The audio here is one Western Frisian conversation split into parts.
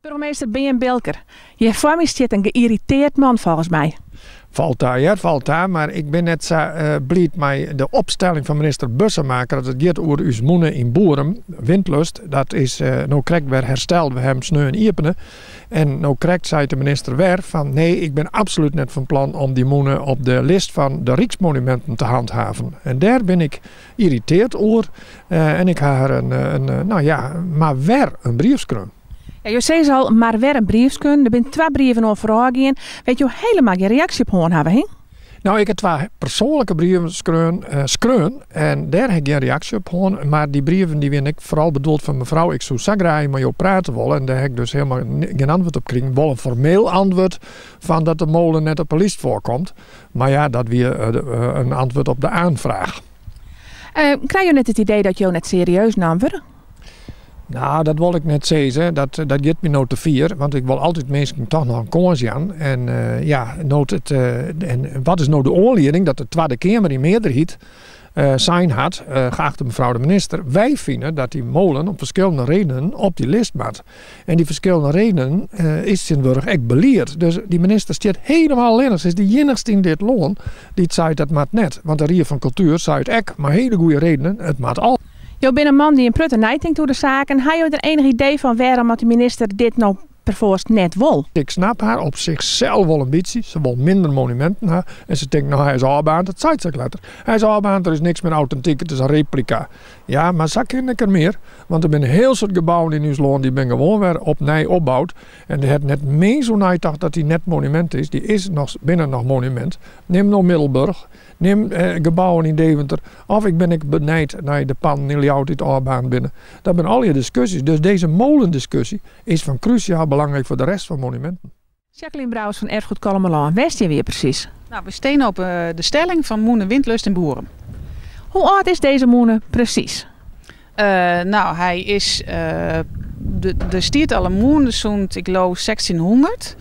Burgemeester Bearn Bilker, Hjir foar my stiet in geïrriteerd man folgens my. Falt ta hear, falt ta, mar ik bin net sa bliid mei de opstelling fan minister Bussemaker as it giet oer ús mûne yn Boerum, Windlust. Dat is no krekt wer hersteld, we ha him sneon iepene. En no krekt seit de minister wer fan nee, ik bin absolút net fan plan om dy mûne op de list fan de ryksmonuminten te handhaven. En dêr bin ik yrriteard oer en ik ha har in, no ja, mar wer in brief skreaun. Ja, jo sizze al, mar wer in brief skreaun. Der binne twa brieven oan foarôf gien, wêr't jo helemaal gjin reaksje op hân hawwe, hin? No, ik ha twa persoanlike brieven skreaun, skreaun en dêr ha ik gjin reaksje op hân. Mar dy brieven dy wiene ek foaral bedoeld fan mefrou, ik soe sa graach mei jo prate wolle. En dêr ha ik dus helemaal gjin antwurd op krigen. Wol in formeel antwurd fan dat de molen net op 'e list foarkomt. Mar ja, dat wie in antwurd op de aanfraach. Krije jo net it idee dat jo net serieus naam wurde? No, dat wol ik net sizze. Dat, dat giet my no te fier. Want ik wol altyd minsken toch noch in kâns jaan. En ja, no't it, en wat is no de oanlieding dat de Twadde Keamer yn mearderheid sein hat, geachte mefrou de minister, wy fine dat dy molen om ferskillende redenen op dy list moat. En dy ferskillende redenen is tsjintwurdich ek belied. Dus dy minister stiet helemaal allinnich. Se is de iennichste yn dit lân dy't seit dat moat net. Want de Rie fan Kultuer seit ek, mei hele goede redenen, it moat al. Jo binne in man dy't in protte neitinkt oer de saken. Ha jo der enich idee fan wêrom oft de minister dit no perfoarst net wol? Ik snap har op sichsels wol in bytsje. Se wol minder monuminten ha. En se tinkt, no hy is ôfbaarnd. Dat seit se ek letter. Hy is ôfbaarnd, der is niks mear autentyk, it is in replika. Ja, mar sa kin ik er mear. Want der binne in hiel soad gebouwen yn ús lân dy binne gewoan wer opnij opboud. En der hat net mins oer neitocht dat dy net monumint is. Dy is noch, binne noch monumint. Nim no Middelburg, nim gebouwen yn Deventer. Of ik bin ek benijd nei de pannen yn Ljouwert dy't ôfbaarnd binne. Dat binne allegear diskusjes. Dus dizze molendiskusje is fan krúsjaal belang ek foar de rest fan monuminten. Jacqueline Brouwers fan Erfgoed Kollumerlân, wêr stean we hjir presys? No, we steane op de stelling fan mûne Windlust yn Boerum. Hoe âld is dizze mûne presys? No, hy is, der stiet al in mûne sûnt, ik leau, sechstjinhûndert.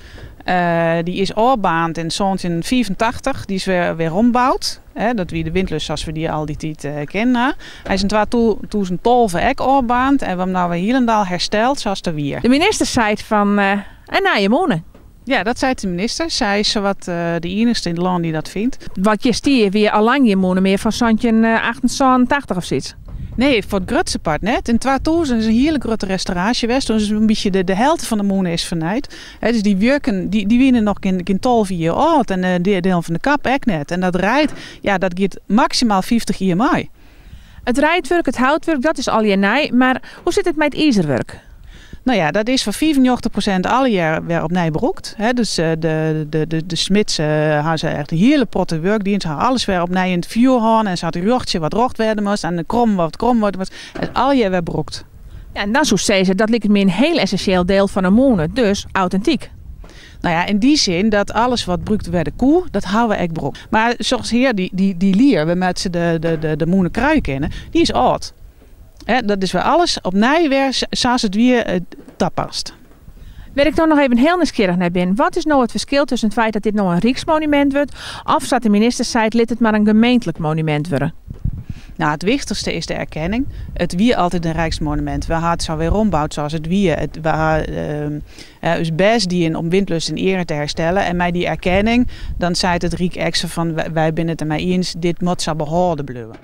Dy is ôfbaarnd yn sântjinfiifentachtich, dy is wer weromboud. Dat wie de Windlust sa't we dy al dy tiid kenne. Hy is yn 2012 ek ôfbaarnd en we hawwe him no wer hielendal hersteld sa't er wie. De minister seit fan in nije mûne. Ja, dat seit de minister. Sy is sawat de iennichste yn it lân dy't dat fynt. Wat hjir stie wie al lang gjin mûne mear fan 1778 of sayts. Nee, foar it grutste part net. Yn 2000 is in hiele grutte restauraasje west. Toen is in bytsje de helte fan de mûne is fernijd. Dus dy wjukken dy wiene noch gjin 12 jier âld en de deel fan de kap ek net. En dat reid, ja, dat giet maksimaal 50 jier mei. It reidwurk, it houtwurk, dat is allegear nij, mar hoe sit it mei it izerwurk? No ja, dat is foar 95% allegear wer opnij brûkt. Dus de smids ha se echt in hiele protte wurk dien. Se ha alles wer opnij yn it fjoer hân en se ha it rjochtsje wat rjocht wêze moast en de krom wat krom wurde moast. It is allegear wer brûkt. Ja, en dan soest sizze, dat liket my in hiel essensjeel deel fan in mûne, dus autentyk. No ja, yn dy sin dat alles wat brûkt wurde koe, dat hawwe we ek brûkt. Mar soks hjir, dy lier wêrmei't se de mûne krije kinne, dy is âld. Dat is wer alles opnij wer sa's it wie tapast. Wêr't ik no noch even hiel nijsgjirrich nei bin, wat is no it ferskil tusken it feit dat dit no in ryksmonumint wurdt of sa't de minister seit lit it mar in gemeentlik monumint wurde? No, it wichtichste is de erkenning. It wie altyd in rijksmonumint. We ha it sa weromboud sa's it wie. We ha ús bêst dien om Windlust yn eare te herstellen. En mei dy erkenning, dan seit it Ryk ek sa fan wy binne it dermei iens, dit moat sa behâlden bliuwe.